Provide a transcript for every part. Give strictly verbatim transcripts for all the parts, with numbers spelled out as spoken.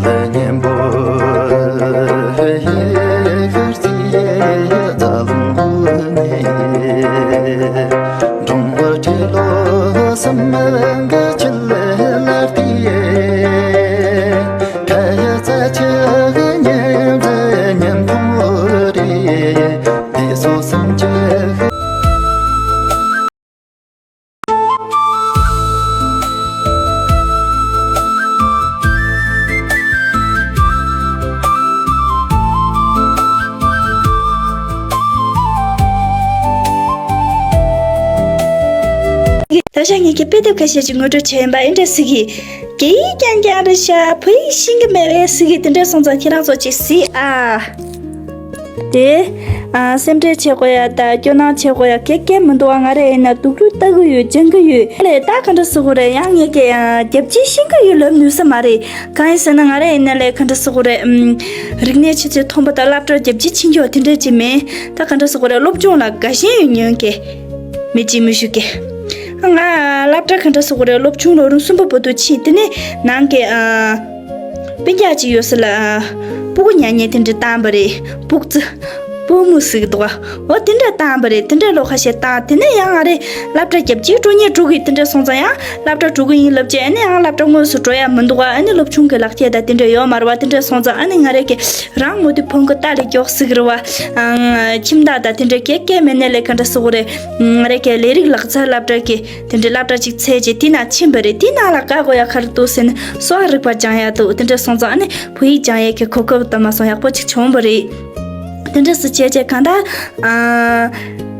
སྙན་པོ་ཧེ་ཧེ་ཧེ་ཟེར་རྩིས་རྩ་ལུང་ཁུག་ནས། འབྲོང་བུ་ཁྲི་ལོ་སུམ་གི་ཆུ་ལ་ལར་ཏེ། ཁ་ཡ་ཚ་ཆུ་གི་ཉམས་ཚ་ཉམས་ཐོང་རེ། དེ་སོ་སུམ་ཆུ་གི། ད་ཆ་ངེད་ཀྱིས་དཔེ་དེབ་ཁ་ཤས་ཅིག་ངོ་སྤྲོད་བྱས་ཡིན་པ་ཨེ་འདྲ་ཟིག་གི། སྐད་ཡིག་རྐྱང་རྐྱང་རེད་ཤག་བོད་ཡིག་ཤེས་ཀྱི་མེད་པའི་ཟིག་གི་དེ་འདྲ་སོང་ཙང་ཁྱེད་རང་ཚོ་ཅིག་གཟིགས་ཨ། དེ། ཨ། སེམས་ཁྲལ་བྱེད་དགོས་ཡ་དང་སྐྱོ་སྣང་བྱེད་དགོས་ཡ་གེ་གེ་མི་འདུག་ཨ། ང་རེ་ཡིན་ན་སྡུག་རུས་ལྟ་གི་ཡོད། སྦྱང་གི་ཡོད། ལས་ད་ག་འདྲ་ཟེར་དགོས་རེད། ཡང་ངས་ཀྱི་ཨ། རྒྱབ་ཕྱི་ཤེས་ཀྱི་ཡོད་ལབ་ནུས་ས་མ་རེད། གང་ཡིན་ཟེར་ན་ང་རེ་ཡིན་ན་ལས་ག་འདྲ་ཟེར་དགོས་རེད། ཨམ། རིག་གནས་ཆུ་ཚད་མཐོན་པོ་དང་སློབ་གྲྭར་རྒྱབ་ཕྱི་ཕྱིན་ཀྱོག་དེ་འདྲས་ཅིག་མིན། ད་ག་འདྲ་ཟེར་དགོས་རེད། སློབ་སྦྱོང་ལ་དགའ་ཞེན་ཡོད་ཉོན་གི་མི་གཅིག་མི་ཞུ་གི། ང་སློབ་གྲྭ་ག་འདྲ་ཟེར་དགོས་རེད། སློབ་ཆུང་ལོ་རིམ་གསུམ་པ་བར་དུ་ཕྱིན། དེ་ནས་ནང་གི་ཨ། སྤུན་ཀྱག་ཅིག་ཡོད་ས་ལ་ཨ། སྤུ་གུ་ཉག་ཉེ་དེ་འདྲ་བཏང་བ་རེད། སྤུག་ཙི། སྤུ་མུ་ཟིག་འདུག་ག་འོ་དེ་འདྲ་བཏང་བ་རེད། དེ་འདྲ་ལོ་ཁ་ཤས་བཏང་། དེ་ནས་ཡང་ང་རེ་སློབ་གྲྭ་རྒྱབ་ཕྱི་འགྲོ་ཉེ་འགྲོ་གི་དེ་འདྲ་སོང་ཙང་ཡང་སློབ་གྲྭ་འགྲོ་གི་ཡིན་ལབ་བྱས། ཨ་ནི་ཡང་སློབ་གྲྭ་དངོས་སུ་འགྲོ་ཡ་མི་འདུག་ག་ཨ་ནི་སློབ་ཆུང་གི་ལག་ཁྱེར་དང་དེ་འདྲ་ཡོད་མ་རེད་བ། དེ་འདྲ་སོང་ཙང་ཨ་ནི་ང་རེ་གི་རང་མོ་དུ་ཕོན་གི་ཏཱ་ལི་མགྱོགས་ཟིག་རེད་བ། ཨང་། ཁྱིམ་བདག་དང་དེ་འདྲ་གེ་གེ་མེད་ནས་ལས་ག་འདྲ་ཟེར་དགོས་རེད། ང་རེ་གི་ལས་རིགས་ལག་རྩལ་སློབ་གྲྭ་གི་དེ་འདྲའི་སློབ་གྲྭ་གཅིག་བཙལ་རྗེས་དེ་ནང་ཕྱིན་པ་རེད། དེ་ནང་ལ་ག་དགོས་ཡ་ག་རེ་འདུག་ཟེར་ན་གསོ་བ་རིག་པ་སྦྱང་ཡ་འདུག་དེ་འདྲ་སོང་ཙང་ཨ་ནི་བོད་ཡིག་སྦྱང་ཡས་ཀྱི་གོ་སྐབས་དུ་མ་སོང་ཡག་པོ་ཅིག་བྱུང་བ་རེད། དེ་འདྲ་སུ་བྱས་རྗེས་གང་ལྟར་ཨ།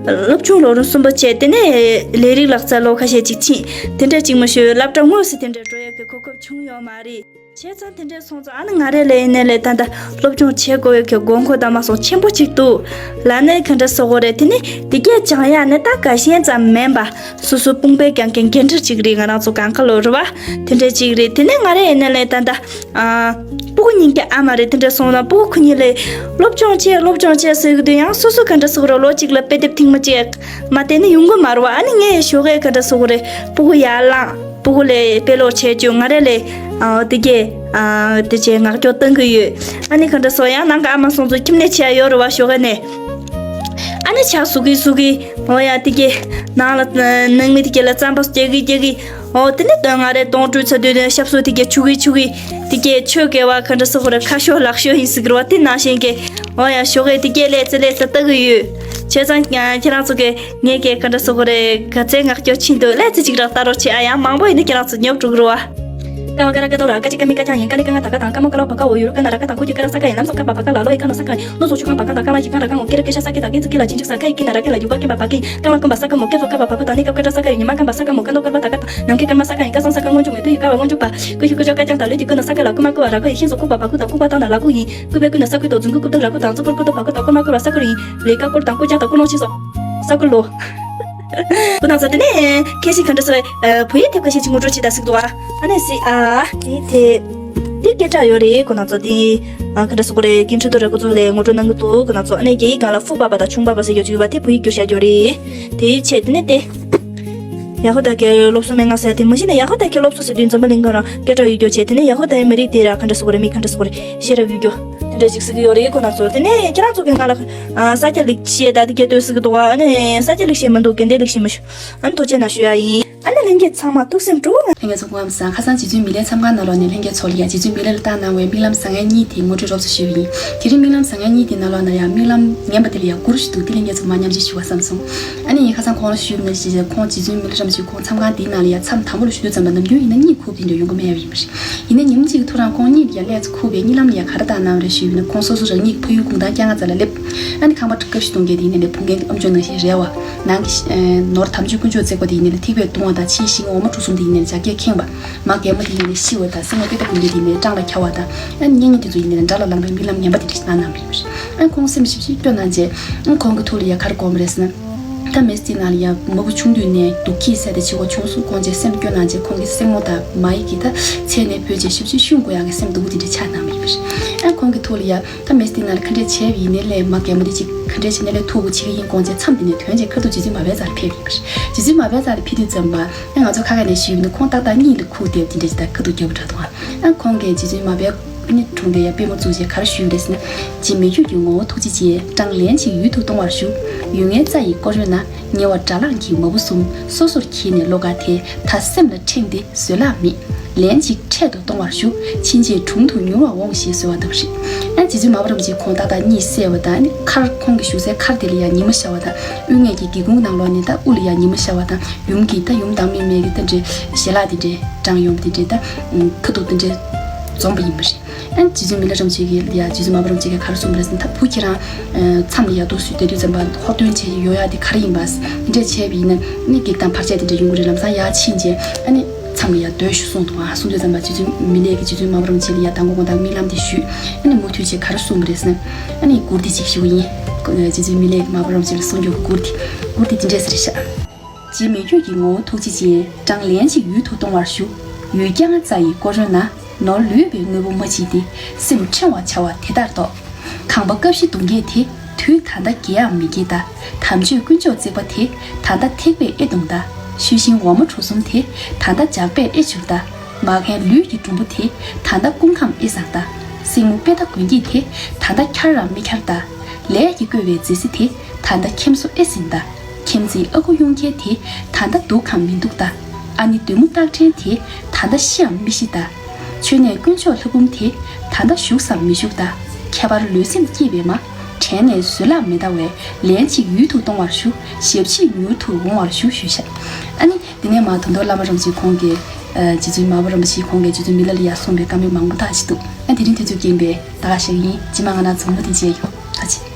སློབ་ཆུང་ལོ་རིམ་གསུམ་པ་བྱས། དེ་ནས་ལས་རིགས་ལག་རྩལ་ལོ་ཁ་ཤས་ཅིག་ཕྱིན། དེ་འདྲ་ཅིག་མ་ཞུ་སློབ་གྲྭ་དངོས་སུ་དེ་འདྲ་འགྲོ་ཡས་ཀྱི་གོ་སྐབས་བྱུང་ཡོད་མ་རེད། བྱས་ཙང་དེ་འདྲ་སོང་ཙང་ཨ་ནི་ང་རེ་ལ་ཡིན་ནའི་ལས་ད་ལྟ་སློབ་སྦྱོང་བྱེད་དགོས་ཡོད་ཀྱི་དགོས་མཁོ་དང་མ་སོང་ཆེན་པོ་ཅིག་འདུག་ལ་ནི་ག་འདྲ་ཟེར་དགོས་རེད། དེ་ནི་དེ་གས་སྦྱང་ཡ་ནི་ད་དགའ་ཞེན་ཙམ་མིན་པ། སོ་སོ་དཔུང་པའི་རྒྱང་གི་འགན་འཁྲི་ཅིག་རེད། ང་རང་ཚོ་གང་ག་ལོ་རེད་བ། དེ་འདྲ་ཅིག་རེད། དེ་ནི་ང་རེ་ཡིན་ནའི་ལས་ད་ལྟ་ཨ། སྤུ་གུ་གཉིས་ཀྱི་ཨ་མ་རེད། དེ་འདྲ་སོང་ཙང་སྤུ་གུ་ཁོ་གཉིས་ལས་སློབ་སྦྱོང་བྱེད་སློབ་སྦྱོང་བྱེད་ཟེར་གི་དུས་ཡང་སོ་སོ་ག་འདྲ་ཟེར་དགོས་རེད། ལོ་གཅིག་ལ་དཔེ་དེབ་ཐེངས་མ་གཅིག་མ་བལྟས་ནི་ཡོང་གི་མ་རེད་བ། ཨ་ནི་ངས་ཞོགས་ཀས་ག་འདྲ་ཟེར་དགོས་རེད། སྤུ་གུ་ཡར་བླངས། སྤུ་གུ་ལ་དཔེ་ཀློག་བྱེད་རྒྱུ། ང་རེ་ལ་ཨ། དེ་གས་ཨ། དེ་བྱས་ངག་སྐྱོར་གཏོང་གི་ཡོད། ཨ་ནི་ག་འདྲ་སོང་། ཡང་ནང་གི་ཨ་མ་སོང་ཚོ་ཁྱིམ་ནས་བྱས་ཡོད་རེད་བ། ཞོགས་ཀས་ནས་ཨ་ནི་ཇ་བཟོ་གི་བཟོ་གི་འོ་ཡ། དེ་གས་ནང་ལ་ནང་མི་དེ་གས་ལ་རྩམ་པ་རྒྱག་གི་རྒྱག་གི་འོ་དེ་ནས་ང་རེ་གདོང་བཀྲུས་ཚར་དུས་ནས་ཞབས་སོར་དེ་གས་བྱུག་གི་བྱུག་གི་དེ་གས་ཆོས་དགེ་བ་ག་འདྲ་ཟེར་དགོས་རེད། ཁ་ཤོར་ལག་ཤོར་ཡིན་ཟེར་གི་རེད་བ། དེ་ནང་བཞིན་གྱི་འོ་ཡ། ཞོགས་ཀས་དེ་གས་ལས་ཚེ་ལས་ཚེ་ལྟ་གི་ཡོད། བྱས་ཙང་ཁྱེད་རང་ཚོ་གས་ངས་ཀྱི་ག་འདྲ་ཟེར་དགོས་རེད། ག་ཚད་ངག་སྐྱོར་ཕྱིན་འདུག་ལས་ཚེ་གཅིག་རག་ལྟ་རོགས་བྱེད་ཨ། ཡང་མང་པོ་ཡིན་ན་ཁྱེད་རང་ཚོ་ཉོབ་འགྲོ་གི་རེད་བ། ཀ་བ་ཀ་ར་ཀ་དོ་ར་ཀ་ཅི་ཀ་མི་ཀ་ཅང་ཡིན། ཀ་ལི་ཀ་ང་ད་ཀ་དང་ཀ་མོ་ཀ་ལོ་བ་ཀ་འོ་ཡུ་རུ་ཀ་ན་ར་ཀ་དང་ཀུ་ཀྱི་ཀ་ར་ས་ཀ་ཡིན། ལམ་སོ་ཀ་བ་བ་ཀ་ལ་ལོ་ཡི་ཀ་ནོ་ས་ཀ་ཡིན། ལོ་སོ་ཆུ་ཀ་བ་ཀ་དང་ཀ་ལ་ཡི་ཀ་ར་ཀ་ངོ་ཀེ་ར་ཀེ་ཤ་ས་ཀི་ད་ཀེ་ཙི་ཀི་ལ་ཅིན་ཅིག་ས་ཀ་ཡི་ཀི་ན་ར་ཀེ་ལ་ཡུ་བ་ཀེ་བ་བ་ཀེ། ཀ་ལ་ཀུན་བ་ས་ཀ་མོ་ཀེ་ཚོ་ཀ་བ་བ་ཀུ་ད་ནི་ཀ་ཀ་ཏྲ་ས་ཀ་ཡིན། ཉི་མ་ཀ་བ་ས་ཀ་མོ་ཀ་ནོ་ཀ་ར་བ་ད་ཀ་ནམ་ཁའི་ཀརྨ་ས་ཀ་ཡིན། ཀ་སང་ས་ཀ་སྔོན་འཇུག་མེ་དུ་ཡི་ཀ་བ་སྔོན་འཇུག་པ། ཀུ་ཤུ་ཀུ་ཅོ་ཀ་ཅང་ད་ལུས་ཀྱི་ཀུན་ནོ་ས་ཀ་ལ་ཀུ་མ་ཀུ་བ་ར་ཀོ་ཡི་ཤིན་སོ་ཀུ་བ་བ་ཀུ་ད་ཀུ་བ་ཏང་ན་ལ་ཀུ་ཡིན། ཀུ་བེ་ཀུན་ནོ་ས་ཀུ་དོ་ཛུང་ཀུ་ཀུ་ཏག་ར་ཀུ་དང་ཙུ་ཀུར་ཀུ་དོ་བ་ཀུ་ད་ཀུ་མ་ཀུ་བ་ས་ཀུ་རུ་ཡིན། ལས་ཀ་ཀུར་དང་ཀུ་ཅང་དང་ཀུ་ལོང་ཤིན་སོ་ས་ཀུ་ལོ། ཁོ་ན་ཚོ་དེ་ནས་ཁྱེད་ཤི་ག་འདྲ་སོ། བོད་ཡིག་དེབ་ཁ་ཤས་ཅིག་ངོ་སྤྲོད་བྱེད་ད་ཟིག་འདུག་ཨ། ཨ་ནི་སི་ཨ། དེ་དེ་དེ་སྐད་གྲགས་ཡོད་རེད། ཁོ་ན་ཚོ་དེ་ཨ་ག་འདྲ་སོ་གོ་རེད། ཀིན་ཁྲི་དོ་རེ་ཁོ་ཚོ་ལས་ངོ་སྤྲོད་གནང་གི་འདུག་ཁོ་ན་ཚོ་ཨ་ནི་རྒྱ་ཡིག་སྒང་ལ་ཧྥུ་པ་པ་དང་ཆུང་པ་པ་ཟེར་ཡོད་ཅིག་ཡོད་པ་དེ་བོད་ཡིག་བསྒྱུར་བྱ་རྒྱུ་རེད། དེའི་ཆེད་དེ་ནས་དེ་ཡ་ཧོ་ད་ཀའི་སློབ་གསོ་མན་ངག་ཟེར་དེ་མ་གཞི་ནས་ཡ་ཧོ་ད་ཀའི་སློབ་གསོ་ཟེར་དུས་འཛམ་བུ་གླིང་སྒང་ལ་སྐད་གྲགས་ཡོད་རྒྱུ་བྱས། དེ་ནས་ཡ་ཧོ་ད་ཡི་མི་རིགས་དེ་ར་ག་འདྲ་སོ་གོ་རེད། མི་ག་འདྲ་སོ་གོ་རེད། ཤེས་རབ་ཡོད་རྒྱུ་དེ་འདྲ་ཞིག་ཟེར་གི་ཡོད་རེད། ཁོ་ན་ཚོ་དེ་ནས་ཁྱེད་རང་ཚོ་གི་ང་ལ་ས་སྐྱ་ལེགས་བཤད་ད་དེ་གའི་ལྟོས་ཟེར་གི་འདུག་ཨ་ནི་ས་སྐྱ་ལེགས་བཤད་མི་འདུག་དགེ་ལྡན་ལེགས་བཤད་མི་ཞུ། ཨ་ནི་ཐུགས་རྗེ་གནང་ཞུ་ཡ་ཡིན། ཨ་ནི་ལྷན་རྒྱས་ཚང་མ་ཐུགས་སེམས་སྤྲོ་བོ། ལྷན་རྒྱས་ཚོ་སྐུ་ཁམས་བཟང་། ཁ་སང་རྗེ་བཙུན་མི་ལའི་མཚམས་ཁང་ནང་ལོགས་ནས་ལྷན་རྒྱས་ཚོ་ལ་ཡ་རྗེ་བཙུན་མི་ལ་ལ་བཏང་གནང་བའི་དམིགས་ལམ་བཟང་ངན་གཉིས་དེ་ངོ་སྤྲོད་རོབ་ཙམ་ཞུས་པ་ཡིན། དེ་རིང་དམིགས་ལམ་བཟང་ངན་གཉིས་དེ་ནང་ལོགས་ན་ཡང་དམིགས་ལམ་ངན་པ་དེ་ལ་ཡང་དགུ་རུ་ཞིག་འདུག་དེ་ལྷན་རྒྱས་ཚོ་མར་མཉམ་བརྗེ་ཞུ་བ་བསམ་སོང་། ཨ་ནི་ངས་ཁ་སང་ཁོང་ལ་ཞུས་པ་ནང་བཞིན་བྱས་ཁོང་རྗེ་བཙུན་མི་ལ་བཀྲ་མ་ཤིས་ཁོང་མཚམས་ཁང་དེའི་ནང་ལ་ཡང་མཚམས་དང་པོ་ལ་ཞུ་དུས་ཙམ་པ་ནམ་རྒྱུན་ཡིན་ན་གཉིད་ཁུག་པ་དེ་འདྲ་ཡོང་གི་མེད་པ་ཡིན་པ་རེད། ཡིན་ན་ཉིན་གཅིག་ཐོ་རངས་ཁོང་གཉིད་ལ་ཡང་ལས་ཚོ་ཁུག་པས་དམིགས་ལམ་ལ་ཡང་ག་རེ་བཏང་གནང་བ་རེད་ཞུས་པ་ཡིན་ན་ཁོང་སོ་སོ་རང་ཉིད་ཕ་ཡུལ་གུང་ཐང་སྐྱ་རྔ་རྩེ་ལ་སླེབས། ཨ་ནི་ཁང་པ་སྐབས་ཤིག་གཏོང་མཁན་དེ་ཡིན་ན་ལས་བུ་རྒན་གྱི་ཨམ་ཅོག་ནང་བཞིན་རེད་བ། ནང་གི་ནོར་དམ་ཆོས་དཀོན་མཆོག་བརྩེགས་པ་དེ་ཡིན་ན་ལས་ཐིགས་པས་བརྡུང་བ་དང་ཕྱིའི་ཤིང་འོ་མ་གྲུ་གསུམ་དེ་ཡིན་ན་ལས་བྱ་སྐད་ཁེངས་པ། མ་རྒན་མོ་དེ་ཡིན་ནས་ཤི་བ་དང་སྲིང་མོ་དཔེ་ལྟ་དགོན་པའི་དེ་ཡིན་ནས་སྤྲང་ལ་འཁྱར་བ་དང་། ཨ་ནི་གཉེན་ཉེ་དེ་ཚོ་ཡིན་ནས་དགྲ་ལ་ལངས་པའི་རྨི་ལམ་ངན་པ་དེ་འདྲ་ཞིག་བཏང་གནང་བ་ཡིན་པ་རེད། ཨ་ཁོང་སེམས་ཞིབ་ཞིབ་སྐྱོ་གནང་རྗེས་ཨ་ཁོང་གི་ཐུགས་ལ་ཡ་ག་རེ་དགོངས་པ་རེད་ཟེར་ན། ད་མི་ཚེ་ནང་ལ་ཡ་མ་བུ་ཆུང་དུས་ནས་སྡུག་ཁྱི་བསད་དེ་བྱེད་སྒོ་བྱུང་སོང་དགོངས་རྗེས་སེམས་སྐྱོ་གནང་རྗེས་ཁོང་གི་སྲིང་མོ་དང་མ་ཡི་གིས་ད་ཚེ་ནས་འཕོས་རྗེས་ཞིབ་ཞིབ་ཤུན་དགོས་ཡག་གི་སེམས་སྡུག་པོ་དེ་འདྲ་ཆགས་གནང་བ་ཡིན་པ་རེད། ཨ་ཁོང་གི་ཐུགས་ལ་ཡ་ད་མི་ཚེ་ནང་ལ་ག་འདྲས་བྱས་པ་ཡིན་ནའི་ལས་མ་རྒན་མོ་དེ་ཅིག་ག་འདྲས་བྱས་ནའི་ལས་ཐུགས་དགོངས་བྱེད་ཀྱི་ཡིན་དགོངས་རྗེས་མཚམས་དེ་ནས་ཐོན་རྗེས་ཁ་ཐུག་རྗེ་བཙུན་མ་པའི་རྩ་ལ་ཕེབས་པ་ཡིན་པ་རེད། རྗེ་བཙུན་མ་པའི་རྩ་ལ་ཕེབས་དུས་ཙམ་པ། ཨ་ང་ཚོ་ཁ་ཁ་ནས་ཞུས་ཡིན་ན་ཁོང་ཏག་ཏག་གཉིད་ལ་ཁུག་བསྡད་པ་དེ་འདྲ་ཞིག་ད་ཁ་ཐུག་རྒྱབ་པ་འདྲ་འདུག་ཨ་ཁོང་གིས་རྗེ་བཙུན་མ་པའི་ ཨ་ནི་གྲོང་སྡེ་ཡ་པུས་མོ་བཙུགས་བྱས་ག་རེ་ཞུས་པ་རེད་ཟེར་ན། རྗེ་མི་བསྐྱོད་ཀྱི་ངོ་བོ་ཐུགས་རྗེ་ཅན། བྲང་ལན་ཅིག་ཡུལ་དུ་གཏོང་བར་ཞུ། ཡུལ་ངན་རྩྭ་ཡིས་བསྐོར་འོས་ན། ཉེ་བར་དགྲ་ལངས་ཀྱི་མ་བུ་གསུམ། སོ་སོར་གྱེས་ནས་བློ་དཀར་དེ། ད་སེམས་ལ་ཕྲེང་སྟེ་བཟོད་གླགས་མེད། ལན་ཅིག་འཕྲལ་དུ་གཏོང་བར་ཞུ། ཕྱིན་ཆད་དྲུང་དུ་ཉུལ་བར་འོང་ཞེས་གསོལ་བ་བཏབ་པ་རེད། ཨ་ནི་རྗེ་བཙུན་མ་པ་རིན་པོ་ཆེས་ཁོང་ཏག་ཏག་གཉིད་སད་པ་དང་། ཨ་ནི་མཁར་ཁོང་གི་བཞུགས་སའི་མཁར་དེ་ལ་ཡང་ཉི་མ་ཤར་བ་དང་། དབུས་ངོས་ཀྱི་སྒེའུ་ཁུང་ནང་ལོགས་ནས་ད་དབུ་ལ་ཡང་ཉི་མ་ཤར་བ་དང་། ཡུམ་གྱི་ད་ཡུམ་བདག་མེད་མའི་གི་ད་འདྲའི་ཞལ་ལག་དེ་འདྲའི་དྲངས་ཡོང་བ་དེ་འདྲའི་ད་ཁ་ཐུག་དེ་འདྲའི་འཛོམས་པ་ཡིན་པ་རེད། ཨ་ནི་རྗེ་བཙུན་མི་ལ་རིན་པོ་ཆེ་གིས་ཡ། རྗེ་བཙུན་མ་པ་རིན་པོ་ཆེ་གིས་ག་རེ་གསུངས་པ་རེད་ཟེར་ན། ད་བུ་ཁྱེད་རང་མཚམས་ལ་ཡ་འདུག་སེ་བསྡད་དུས་ཙམ་པ་ཧོར་སྟོན་བྱས་ཡོང་ཡ་དེ་ག་རེ་ཡིན་པ། འདི་འདྲས་བྱས་པ་ཡིན་ན་ནི་གེགས་དང་བར་ཆད་དེ་འདྲ་ཡོང་གི་རེད། ལམ་སང་ཡར་ཕྱིན་རྗེས་ཨ་ནི་མཚམས་ལ་ཡ་སྡོད་ཤོག་གསུངས་འདུག་ཨ། གསུངས་དུས་ཙམ་པ་རྗེ་བཙུན་མི་ལས་ཀྱིས་རྗེ་བཙུན་མ་པ་རིན་པོ་ཆེ་ལ་ཡ་མདང་དགོང་དག་རྨི་ལམ་དེ་ཞུས། ཨ་ནི་མུ་མཐུད་བྱས་ག་རེ་གསུངས་པ་རེད་ཟེར་ན། ཨ་ནི་མགུར་འདི་གཅིག་ཞུ་གི་ཡིན། རྗེ་བཙུན་མི་ལས་ཀྱིས་མ་པ་རིན་པོ་ཆེ་ལ་གསུང་རྒྱུ་གི་མགུར་འདི། མགུར་འདི་འདི་འདྲས་ཟེར་ཤག་རྗེ་མི་བསྐྱོད་ཀྱི་ངོ་བོ་ཐུགས་རྗེ་ཅན། བྲང་ལན་ཅིག་ཡུལ་དུ་གཏོང་བར་ཞུ། ཡུལ་རྐྱང་རྩྭ་ཡིས་བསྐོར་འོས་ན། ནོར་ལུས་པའི་དངོས་པོ་མ་མཆིས་ཏེ། སེམས་ཕྲེང་བར་བྱ་བ་དེ་ལྟར་རྟོགས། གངས་པ་ཀ་བཞི་གདུང་བརྒྱད་དེ། དུས་ད་ལྟ་རྒྱས་ཡང་མི་རྒྱས་ད། དམ་ཆོས་དཀོན་མཆོག་བརྩེགས་པ་དེ། ད་ལྟ་ཐེག་པས་ཨེ་གདུང་ད། ཤུལ་ཤིང་འོ་མ་གྲུ་གསུམ་དེ། ད་ལྟ་ཇག་པས་ཨེ་འཕྱུར་ད། མ་མཁན་ལུས་ཀྱི་གྲུམ་བུ་དེ། ད་ལྟ་སྐུ་ཁམས་ཨེ་བཟང་ད། སྲིང་མོ་དཔེ་ལྟ་དགུན་སྐྱིད་དེ། ད་ལྟ་འཁྱར་རང་མི་འཁྱར་ད། ལས་ཀྱིས་བསྐོས་པའི་མཛེས་སེ་དེ། ད་ལྟ་ཁྱིམ་སོ་ཨེ་ཟིན་ད། ཁྱིམ་མཚེས་ཨ་ཁུ་གཡུང་རྒྱལ་དེ། ད་ལྟ་སྡུག་གམ་མི་སྡུག་ད། ཨ་ནི་བདུད་མོ་སྟག་ཕྲན་དེ། ད་ལྟ་ཤི་འམ་མི་ཤི་ད། མཆོད་གནས་དཀོན་མཆོག་ལྷ་འབུམ་དེ། ད་ལྟ་བཞུགས་སམ་མི་བཞུགས་ད། ཁྱད་པར་ལུས་སེམས་སྐྱིད་པས་མ། དྲན་ནས་བཟོད་གླགས་མེད་ད་བས། ལན་ཅིག་ཡུལ་དུ་གཏོང་བར་ཞུ། ཞབས་ཕྱི་མྱུར་དུ་འོང་བར་ཞུ་ཞུས་ཤག་ཨ་ནི་དེ་ནས་མ་ད་དུང་བླ་མ་རིན་པོ་ཆེ་ཁོང་གིས། ཨ། རྗེ་བཙུན་མ་པ་རིན་པོ་ཆེ་ཁོང་གིས་རྗེ་བཙུན་མི་ལ་ལ་ཡ་གསུངས་པའི་བཀའ་མོལ་མང་པོ་དག་ཅིག་འདུག་ཨ། དེ་རིང་དེ་ཚོའི་རྐྱེན་པས་ད་ག་ཞིག་ཡིན། རྗེས་མ་ང་རང་ཚོ་མུ་མཐུད་བྱས་ཡོང་། ད་ཅི།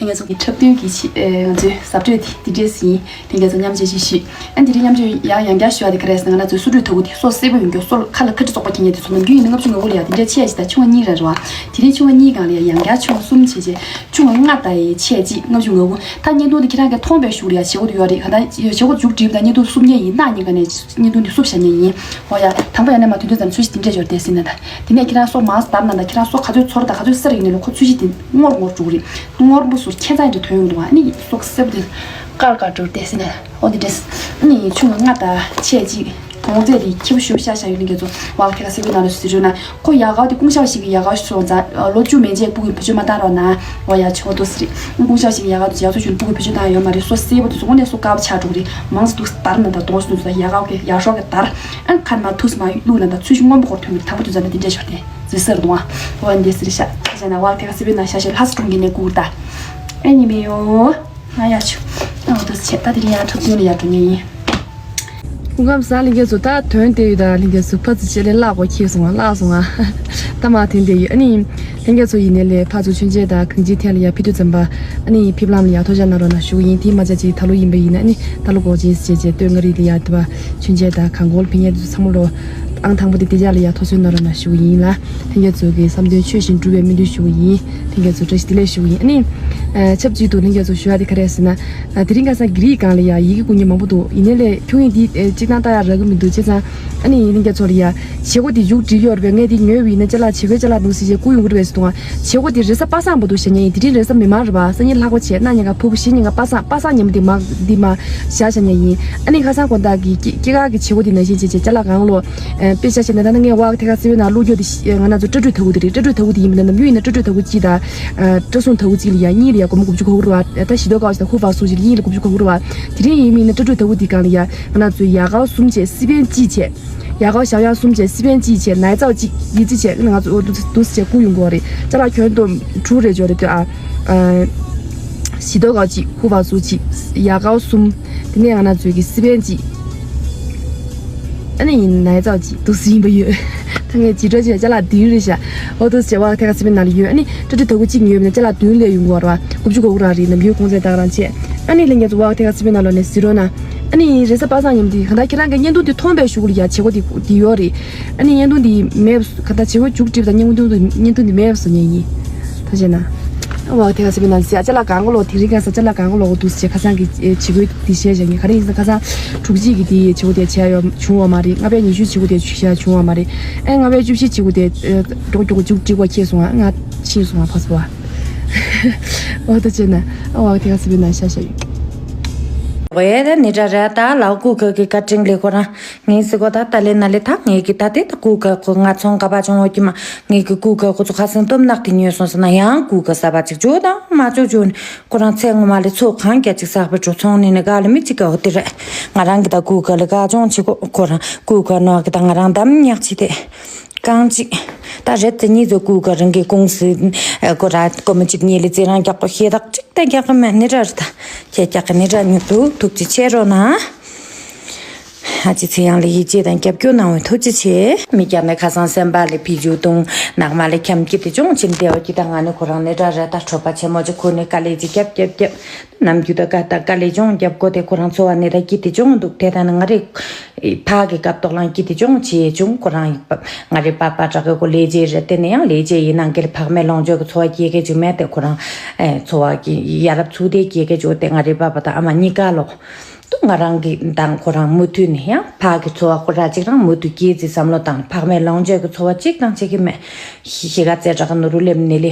ལྷན་རྒྱས་ཚོ་གི་འཁྲབ་སྟོན་གྱི་ཆེད། ཨེ། ང་ཚོའི་གཟབ་སྤྲོས་དེ་འདི་འདྲས་ཡིན། ལྷན་རྒྱས་ཚོ་མཉམ་སྤྱོད་ཅིག་ཞུས། ཨ། འདི་རིང་མཉམ་སྤྱོད་ཡང་ཡང་བསྐྱར་ཞུ་བ་དེ་ག་རེ་ཟེར་ན། ང་རང་ཚོའི་སོ་འཁྲུད་ཐོ་གུ་དེ་སོ་སེར་པོ་ཡོང་རྒྱུ། སོ་ཁ་ལ་ཁ་དྲི་བཙོག་པ་འཁྱེར་མཁན་དེ་ཚོ་ནམ་རྒྱུན་ཡིན་ན་ལྔ་བཅུ་ང་དགུ་ལ་ཡ་དེ་འདྲས་ཆེ་ཡ་ཞིག་དང་། ཆུང་བ་གཉིས་རེད་རེད་བ། དེ་རིང་ཆུང་བ་གཉིས་སྒང་ལ་ཡ་ཡང་བསྐྱར་ཆུང་བ་གསུམ་བྱས་རྗེས་ཆུང་བ་ལྔ་དང་ཡ་ཆེ་གཅིག་ལྔ་བཅུ་ང་དགུ། ད་བརྙན་ཐུང་འདི་ཁྱེད་རང་གིས་མཐོང་བའི་གཞུག་ལ་ཡ་བྱེད་སྒོ་དེ་ཡོད་རེད། གང་ལྟར་བྱེད་སྒོ་མཇུག་སྒྲིལ་དང་བརྙན་ཐུང་བསུབ་མཁན་ཡིན། ནག་གཉིས་ཀ་ནས་བརྙན་ཐུང་འདི་བསུབ་བཞག་མཁན་ཡིན། འོ་ཡ། དང་པོ་ཡ་ནས་མར་དོན་དུ་ཙམ་ཚོས་གཞི་དེ་འདྲས་ཡོད་རེད་ཟེར་ན། ད་དེ་ནས་ཁྱེད་རང་སོ་མར་བརྡར་ན། ད་ཁྱེད་རང་སོ་ག་ཚོད་ཚོར་དང་ག་ཚོད་སེར་ཡིན་ནའི་ལོ་ཁོ་ཚོས་གཞི་དེ་སྔོ་སྔོ་འགྲོ་གི་རེད། སྔོ་སྔོ་པོ་ཟུར་ཁྱད་མཚར་ཡིན་དུ་ཐོན་ཡོང་འདུག་ཨ་ནི་སོ་སེར་པོ་དེ་དཀར་དཀར་འགྲོ་རེད་ཟེར་ན། འོ་དེ་འདྲས། ཨ་ནི་ཆུང་ལྔ་དང་ཆེ་གཅིག་གོང་ཚད་དེ་ཁྱེད་པོ་ཞུ་བཤད་བཤད་ཡོད། ལྷན་རྒྱས་ཚོ་ཝག་ཐད་ཀར་གསལ་པོའི་ནང་ལ་ཟེར་ཞུ་ན། ཁོ་ཡག་ག་དེ་ཀུང་ཤའོ་ཞིག་གི་ཡག་ག་སོང་ཙང་ལོ་བཅུ་མན་ཆད་སྤུ་གུ་བེད་སྤྱོད་མ་བཏང་རོགས་གནང་། འོ་ཡ། ཆོག་འདུག་ཟེར། ཀུང་ཤའོ་ཞིག་གི་ཡག་ག་དེ་ཡག་ཚོ་ཞུ་ན་སྤུ་གུ་བེད་སྤྱོད་བཏང་ཡོད་མ་རེད། སོ་སེར་པོ་དེ་ཚོ་དངོས་གནས་སོ་དཀར་པོ་ཆགས་འགྲོ་གི་རེད། མང་ཙམ་འདུག་བརྡར་ན་ད་གདོང་སོ་ཚོ་ཡག་ག་གི་ཡག་ཤོས་གི་བརྡར། ཨ་ནི་ཁ་ནས་མར་ཐུག་སེ་མར་བླུགས་ན་ད་ཚོས་གཞི་སྔོན་པོ་ཁོར་ཐོན་གི་རེད། དང་པོ་དུས་ཙམ་ལ་དེ་འདྲས་ཤོར་ཏེ་ཟི་སེར་འདུག་ཨ། འོ་འདི་ཟེར་ཤག་ཁ་ཤས་ན་ཝག་ཐད་ཀར་གསལ་པོའི་ནང་ཤ་ཤེད་ལྷ་ས་གྲོང་ཁྱེར་ནས་སྐུ་ད། ཨེ་ཉི་མི་ཡོ། ང་ཡ་ཆུ། ཨ་འོ་དུ་ཆེ། ད་དེ་རིང་ཡང་འཁྲབ་སྟོན་ལ་ཡར་འགྲོ་ཉེ་ཡིན། སྐུ་ཁམས་བཟང་། ལྷན་རྒྱས་ཚོ་ད་དོན་དེ་ཡོད། ད་ལྷན་རྒྱས་ཚོ་ཕ་ཚུ་ཆེ་ལེ་བརླག་གོ་ཁྱེར་སོང་ང་། བརླག་སོང་ང་། ད་མ་དོན་དེ་ཡོད། ཨ་ནི་ལྷན་རྒྱས་ཚོ་ཡིན་ནའི་ལས་ཕ་ཚུ་མཆོད་མཇལ་དང་གང་ཅིའི་ཐད་ལ་ཡར་ཕེབས་དུས་ཙམ་པ། ཨ་ནི་ཕེབས་ལམ་ལ་ཡར་ཐུགས་ཅག་གནང་རོགས་གནང་ཞུ་གི་ཡིན། དེ་མ་ཆ་ཅིག་ད་ལོ་ཡིན་པ་ཡིན་ན། ཨ་ནི་ད་ལོ་འགོག་ཅིང་ཟེར་བྱས་བྱས་སྟོད་མངའ་རིས་ལ་ཡར་དུ་བ་མཆོད་མཇལ་དང་གང་གོ་ལ་ཕེབས་མཁན་དེ་ཚོ་ཚང་མ་ལོ་ཨང་དང་པོ་དེ་བདེ་འཇགས་ལ་ཡར་ཐོབ་ཚུལ་གནང་རོགས་གནང་ཞུ་གི་ཡིན་ལ། ལྷན་རྒྱས་ཚོ་གི་བསམ་དོན་ཆོས་བཞིན་འགྲུབ་པའི་སྨོན་འདུན་ཞུ་གི་ཡིན། ལྷན་རྒྱས་ཚོ་བཀྲ་ཤིས་བདེ་ལེགས་ཞུ་གི་ཡིན། ཨ་ནི་ཨ་ཆབས་ཅིག་ཏུ་ལྷན་རྒྱས་ཚོ་ཞུ་ཡ་དེ་ག་རེ་ཟེར་ན། ཨ་དེ་རིང་ཁ་སང་གྷི་རིག་སྒང་ལ་ཡ་ཡི་གེ་སྐུ་ཉིད་མང་པོ་འདུག་ཡིན་ནའི་ལས་ཁྱུང་ཡིན་འདི་ཨེ་གཅིག་ཏང་ལྟ་ཡ་རག་གི་མི་འདུག་བྱས་ཙང་། ཨ་ནི་ལྷན་རྒྱས་ཚོ་ལ་ཡ་བྱེད་སྒོ་དེ་མཇུག་སྒྲིལ་ཡོད་རེད་པས། ངས་དེ་ཉོས་པ་ཡིན་ན་ཅ་ལག་བྱེད་དགོས། ཅ་ལག་འདུག་ཟེར་བྱས་བསྐུར་ཡོང་གི་རེད་པས་ཟེར་འདུག་ཨ། བྱེད་སྒོ་དེ་རེས་གཟའ་པ་སངས་བར་དུ་བཞག་མཁན་ཡིན། དེ་རིང་རེས་གཟའ་མིག་དམར་རེད་པ། སང་ཉིན་ལྷག་པ་བྱས། གནངས་ཉིན་ཀ་ཕུར་བུ། གཞེས་ཉིན་ཀ་པ་སངས། པ་སངས་ཉིན་མོ་དེ་མར་འདི་མར་བཞག་བཞག་མཁན་ཡིན། ཨ་ནི་ཁ་སང་དགོང་དག་གི་སྐྱེ་སྐྱེས་སྐར་གྱི་བྱེད་སྒོ་དེ་ནང་བཞིན་བྱས་བྱས་ཅ་ལག་གང་ལོ། ཨ་དཔེ་ཆ་བཞག་ན་ད་ནི་ངས་ཝག་ཐད་ཀར་གསལ་པོའི་ནང་བླུགས་རྒྱུ་དེ་ཤི་ང་རང་ཚོ་སྐྲ་གྲོད་ཐལ་གུ་དེ་རེད། སྐྲ་གྲོད་ཐལ་གུ་དེ་ཡིན་པ་ན་ནམ་རྒྱུན་ཡིན་ན་སྐྲ་གྲོད་ཐལ་གུ་གཅིག་དང་། ཨ་སྐྲ་སྲུང་ཐལ་གུ་གཅིག་ལ་ཡ་གཉིས་ལ་ཡ་སྒོར་མོ་དགུ་བཅུ་གོ་དགུ་རེད་པ། ད་ཞི་ཏོ་ཀའོ་ཞིག་དང་ཧུ་ཧྥ་སུ་ཞིག་ལ་གཉིས་ལ་དགུ་བཅུ་གོ་དགུ་རེད་པ། དེ་རིང་ཡིན་པ་ཡིན་ན་སྐྲ་གྲོད་ཐལ་གུ་དེ་སྒང་ལ་ཡ་ང་རང་ཚོས་ཡ་གའོ་གསུམ་བྱས། སི་པན་གཅིག་བྱས། ཡ་གའོ་ཞའོ་ཡང་གསུམ་བྱས། སི་པན་གཅིག་བྱས། ནའི་ཙའོ་གཅིག་ཡི་ཙི་བྱས། ང་ཚོ་འོ་འདུག་འདུག་སེ་བྱས་བསྐུར་ཡོང་གི་ཡོད་རེད། ཅ་ལག་ཁྱོན་བསྡོམས་དྲུག་རེ་འབྱོར་རེད་ལྟོས་ཨ། ཨ་ཞི་ཏོ་ཀའོ་གཅིག་ཧུ་ཧྥ་སུ་གཅིག་ཡ་གའོ་གསུམ། དེ་ནས་ང་རང་ཚོའི་གི་སི་པན་གཅིག་ཨ་ནི་ནའི་ཙའོ་གཅིག་འདུག་སེ་ཡིན་པ་ཡོད། ད་ངས་བྱིས་སྒྲོལ་བྱས་ཅ་ལག་བདུན་རེད་ཤག་འོ་འདུག་སེ་བྱས་ཝག་ཐད་ཀར་གསལ་པོའི་ནང་ལ་ཡོད། ཨ་ནི་སྐྲ་གྲོད་ཐལ་གུ་གཅིག་ཉོས་པ་ཡིན་ན་ཅ་ལག་བདུན་སླེབས་ཡོང་གི་ཡོད་རེད་པ། དགུ་བཅུ་གོ་དགུ་རང་རེད། ནམ་རྒྱུན་གོང་ཚད་ད་ག་རང་བྱས། ཨ་ནི་ལྷན་རྒྱས་ཚོ་ཝག་ཐད་ཀར་གསལ་པོའི་ནང་ལོགས་ནས་གཟིགས་རོགས་གནང་། ཨ་ནི་རེས་གཟའ་པ་སངས་ཉིན་མོ་དེ་གང་ལྟར་ཁྱེད་རང་གི་བརྙན་ཐུང་དེ་མཐོང་པའི་གཞུག་ལ་ཡ་བྱེད་སྒོ་དེ་དེ་ཡོད་རེད། ཨ་ནི་བརྙན་ཐུང་དེ་མེད་པ་གང་ལྟར་བྱེད་སྒོ་མཇུག་སྒྲིལ་དང་བརྙན་ཐུང་དེ་བརྙན་ཐུང་དེ་མེད་པ་བཟོ་མཁན་ཡིན། ད་བྱས་ན། ཝག་ཐད་ཀར་གསལ་པོའི་ནང་ཟེར་ཡ་ཅ་ལག་གང་ག་ལོག་དེ་རིང་ཁ་སང་ཅ་ལག་གང་ག་ལོག་འདུག་སེ་བྱས་ཁ་སང་གི་ཨེ་བྱེད་སྒོ་དེ་བཤད་བཞག་ངས། ག་རེ་ཡིན་ཟེར་ན་ཁ་སང་དྲུག་གཅིག་གི་དེ་བྱེད་སྒོ་དེ་བྱས་ཡོད་བྱུང་ཡོད་མ་རེད། ལྔ་པའི་ཉི་ཤུ་བྱེད་སྒོ་དེ་བྱས་བྱུང་ཡོད་མ་རེད། ཨེ་ལྔ་པའི་བཅུ་བཞི་བྱེད་སྒོ་དེ་ཨེ་འགྲོ་མགྱོགས་མགྱོགས་མཇུག་སྒྲིལ་བ་ཁེལ་སོང་ང་། ང་ཕྱིན་སོང་ང་ཕ་སྤོ་བ། འོ་ད་བྱས་ན་ཨ་ཝག་ཐད་ཀར་གསལ་པོའི་ནང་ཤ་ཤ་ཡོད། ཝེ་ད་ནི་དྲ་ར་ད་ལའོ་ཀུ་ཁ་གི་བཀའ་དྲིན་ལས་ཁོ་རང་ངའི་སི་གོ་ད་ད་ལེ་ན་ལེ་ད་ངའི་གི་ད་དེ་ད་ཀུ་ཁ་ཁོ་ང་ཚོང་ག་པ་ཅོང་འོ་ཀི་མ་ངའི་གི་ཀུ་ཁ་ཁོ་ཚོ་ཁ་སང་སྟོབས་ནག་དེ་ཉོས་སོང་ཟེར་ན་ཡང་ཀུ་ཁ་ས་པ་ཅིག་ཅོ་དང་མ་ཅོ་ཅོ་ནི་ཁོ་རང་ཚེ་ངོ་མ་ལེ་ཚོ་གང་རྒྱ་ཅིག་ས་པ་ཅོ་ཚོང་ནི་ནི་ག་ལེ་མི་ཅིག་ག་འོ་དེ་རེད། ང་རང་གི་ད་ཀུ་ཁ་ལེ་ག་ཅོང་ཅིག་གོ་ཁོ་རང་ཀུ་ཁ་ནོ་གི་ད་ང་རང་འདམ་ཉག་ཅི་དེ། རྐང་གཅིག་ད་རེད་དེ་གཉིས་ཚོ་ཀུ་ཀ་རང་གི་ཀུང་སི་ཨ་ཀོ་ར་ཀོ་མ་གཅིག་གཉིས་ལས་རྩི་རང་རྒྱག་པ་ཤེས་རག་གཅིག་ད་རྒྱག་གི་མེད་ནི་འདྲ་རེད་ད། ཁྱེད་རྒྱག་གི་ནི་འདྲ་ཉུ་ཐུག་ཐུགས་རྗེ་ཆེ་རོ་ན། ཨ་ཅི་ཚེ་ཡང་ལ་ཡིད་ཆེས་དང་རྒྱབ་སྐྱོར་གནང་བའི་ཐུགས་རྗེ་ཆེ། མི་རྒྱག་ནས་ཁ་སང་སེམས་པ་ལས་ཕི་ཇུ་བཏུང་ནག་མ་ལས་འཁྱམ་སྐྱིད་དེ་ཅུང་ཕྱིན་བདེ་བ་སྐྱིད་ད་ང་ནི་ཁོ་རང་ནི་འདྲ་རེད་ད་གྲོད་པ་ཆེན་མོ་ཅིག་ཁུར་ནས་དཀའ་ལས་ཅིག་རྒྱབ་རྒྱབ་རྒྱབ། ནམ་རྒྱུན་ད་ཀ་ད་དཀའ་ལས་ཅུང་རྒྱབ་དགོས་དེ་ཁོ་རང་འཚོ་བ་ནི་ད་སྐྱིད་དེ་ཅུང་འདུག་དེ་ད་ནི་ང་རེ་ཕ་གི་སྐབས་ཐོག་ལང་སྐྱིད་དེ་ཅུང་ཆེ་ཅུང་ཁོ་རང་ཡི་པ་ང་རེ་པ་པ་དྲག་གི་ཁོ་ལས་བྱེད་རེད་དེ་ནི་ཡང་ལས་བྱེད་ཡིན་ནང་གི་ཕག་མེད་ལོངས་སྤྱོད་ཀྱི་འཚོ་བ་སྐྱེལ་གི་ཅུང་མེད་དེ་ཁོ་རང་ཨེ་འཚོ་བ་གི་ཡ་རབས་ཚུགས་དེ་སྐྱེལ་གི་ཅུང་དེ་ང་རེ་པ་པ་ད་ཨ་མ་གཉིས་ཀ་ལོ། ཏུ་ང་རང་གི་དང་ཁོ་རང་མུ་མཐུད་ནས་ཡང་ཕ་གི་འཚོ་བ་ཁོ་ར་གཅིག་རང་མུ་མཐུད་སྐྱེལ་རྩིས་བསམ་བློ་བཏང་ཕག་མེད་ལོངས་སྤྱོད་ཀྱི་འཚོ་བ་གཅིག་དང་གཅིག་གི་མེད། ཤི་ཤི་ག་རྩེ་དྲག་ནོ་རུ་ལེམ་ནི་ལི།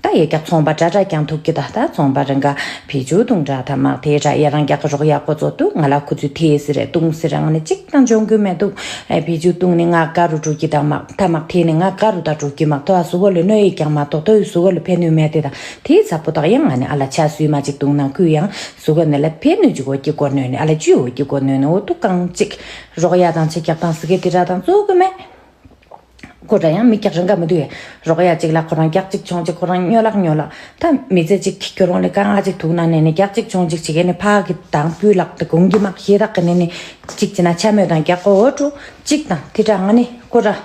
ད་ཡེ་རྒྱག་ཚོང་པ་འདྲ་འདྲ་ཀྱང་ཐུག་གི་ད་ད་ཚོང་པ་རང་ག་ཕི་ཇུ་བཏུང་འདྲ་ད་མག་དེ་འདྲ་ཡ་རང་རྒྱག་གི་རོགས་ཡག་པོ་ཚོ་འདུག་ང་ལ་ཁུ་ཚུར་ཐེ་སི་རེད་བཏུང་སི་རེད་ང་ནི་གཅིག་དང་འཇོན་གི་མེད་འདུག་ཨེ་ཕི་ཇུ་བཏུང་ནི་ང་དགའ་རུ་འགྲོ་གི་ད་མག་ད་མག་དེ་ནི་ང་དགའ་རུ་ད་འགྲོ་གི་མག་ཐོ་ཨ་སུ་གོ་ལི་གནོད་ཡི་ཀྱང་མ་གཏོགས་ཐོ་ཡི་སུ་གོ་ལི་ཕན་ནུས་མེད་དེ་ད་དེའི་ཚ་པོ་དག་ཡང་ང་ནི་ཨ་ལ་ཆ་སུས་མ་གཅིག་བཏུང་ན་ཁུ་ཡང་སུ་གོ་ནི་ལ་ཕན་ནུས་ཅིག་འོ་གི་གོ་གནོད་ནི་ཨ་ལ་ཅུ་འོ་གི་གོ་གནོད་ནི་འོ་ཏུ་གང་གཅིག་རོགས་ཡ་དང་ཆེ་རྒྱག་དང་སི་གེ་དེ་འདྲ་དང་གཙོ་གི་མེད། ཁོ་འདྲ་ཡང་མི་རྒྱག་རང་ག་མི་འདུག་ཡ། རོགས་ཡ་གཅིག་ལ་ཁོ་རང་རྒྱག་གཅིག་ཆུང་གཅིག་ཁོ་རང་སྨྱོ་ལག་སྨྱོ་ལག་ད་མི་ཚེ་གཅིག་ཁྱོད་རང་ལས་དཀའ་ངལ་གཅིག་ཐུག་ན་ནས་ནས་རྒྱག་གཅིག་ཆུང་གཅིག་བྱེད་མཁན་ནི་ཕ་གི་དང་སྤུས་ལག་ཏུ་གོང་གི་མག་ཤེས་རག་གི་ནས་ནས་གཅིག་བྱེད་ན་ཆ་མོད་དང་རྒྱག་གོ་འོ་འགྲོ་གཅིག་དང་དེ་འདྲ་ང་ནི་ཁོ་འདྲ་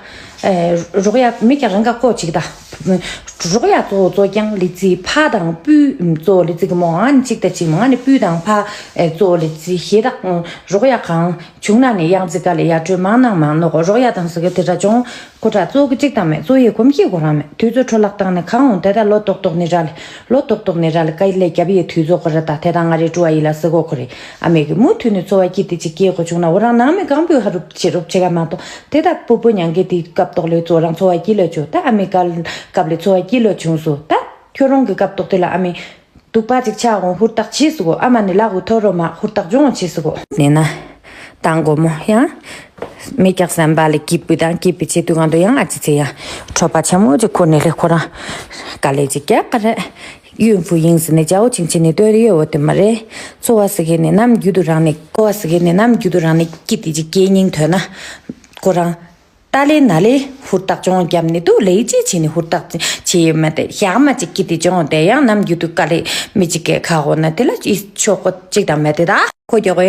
རོགས་ཡ་མི་རྒྱག་རང་ག་ཁོ་གཅིག་ད་རོགས་ཡ་གཙོ་བོ་གཙོ་རྐྱང་ལི་ཙི་ཕ་དང་སྤུས་གཙོ་བོ་ལི་ཙི་གི་མོ་ང་ནི་གཅིག་ད་གཅིག་མོ་ང་ནི་སྤུས་དང་ཕ་གཙོ་བོ་ལི་ཙི་ཤེས་རག་རོགས་ཡ་གང་། བྱུང་ན་ནི་གཡང་རྩེ་དཀའ་ལས་ཡར་སྤྲོད་མང་ནང་མང་ནོ་གོ་རོགས་ཡ་དང་ཟི་ག་དེ་འདྲ་བྱུང་། ཁོ་དྲག་གཙོ་གི་གཅིག་དང་མེད་གཙོ་ཡི་གོམས་གཤིས་ཁོ་རང་མེད་དུས་ཚོད་འཕྲོ་བརླག་བཏང་ནས་གང་འོང་དེ་ལྟར་ལོ་ཏོག་ཏོག་ནི་ར་ལེ་ལོ་ཏོག་ཏོག་ནི་ར་ལེ་དཀའ་ལས་རྒྱབ་ཡི་དུས་ཚོད་ཁོ་ར་ད་དེ་དང་ང་རེ་སྤྲོ་བ་ཡི་ལ་སི་གོ་ཁོ་རེ་ཨ་མེ་གི་མུ་མཐུད་ནས་འཚོ་བ་སྐྱིད་དེ་ཅིག་སྐྱེལ་གོ་བྱུང་ན་འོ་རང་ནང་མི་གང་པོའི་ཧ་རུབ་ཆེ་རུབ་ཆེ་ག་མ་གཏོགས་དེ་ད་སྤུ་སྤུ་ཉང་གི་དེ་སྐབས་ཏོག་ལས་འཚོ་རང་འཚོ་བ་སྐྱིད་ལོ་བྱུང་ད་ཨ་མེ་ག་སྐབས་ལས་འཚོ་བ་སྐྱིད་ལོ་བྱུང་སོ་ད་ཁྱོད་རང་གི་སྐབས་ཏོག་དེ་ལ་ཨ་མེ། སྡུག་པ་ཅིག་ཆགས་འོང་ཧུར་ཐག་བྱེད་ཟེར་གོ་ཨ་མ་ནི་ལག་གུ་ཐོ་རོ་མ་ཧུར་ཐག་སྦྱོང་བྱེད་ཟེར་གོ་ནས་ན། དང་དགོང་མོ་ཡང་། མི་རྒྱག་བསམ་པ་ལས་སྐྱིད་པོ་དང་སྐྱིད་པོ་བྱེད་དུས་གང་དུ་ཡང་ཨ་ཙི་ཙི་ཡང་། གྲོད་པ་ཆེན་མོ་ཅིག་ཁུར་ནས་ལས་ཁོ་རང་། དཀའ་ལས་ཅིག་རྒྱག་ག་རེད། གཡུན་ཕུ་ཡིན་ཟེར་ནས་ཇའོ་ཆིང་ཆིང་ནས་ལྟོས་ཡོད་འོ་དེ་མ་རེད། འཚོ་བ་ཟེར་མཁན་ནི་ནམ་རྒྱུན་དུ་རང་ནས་འཚོ་བ་ཟེར་མཁན་ནི་ནམ་རྒྱུན་དུ་རང་ནས་སྐྱིད་དེ་ཅིག་སྐྱེ་སྙིང་དོན་ན། ཁོ་རང་། ཏཱ་ལའི་ནཱ་ལའི་ཧུར་ཐག་ཅུང་བརྒྱབ་ནི་འདུག་ལེའི་ཅི་བྱས་ནི་ཧུར་ཐག་བྱས་ཡོད་མ་དེ་ཞག་མ་ཅིག་གི་དེ་ཅུང་དེ་ཡང་ནམ་རྒྱུན་དུ་དཀའ་ལས་མི་ཅིག་གི་ཁ་འོག་ན་དེ་ལ་ཅི་ཆོག་གོ་ཅིག་དང་མེད་དེ་ད་ཁོ་རྒྱོག་གོ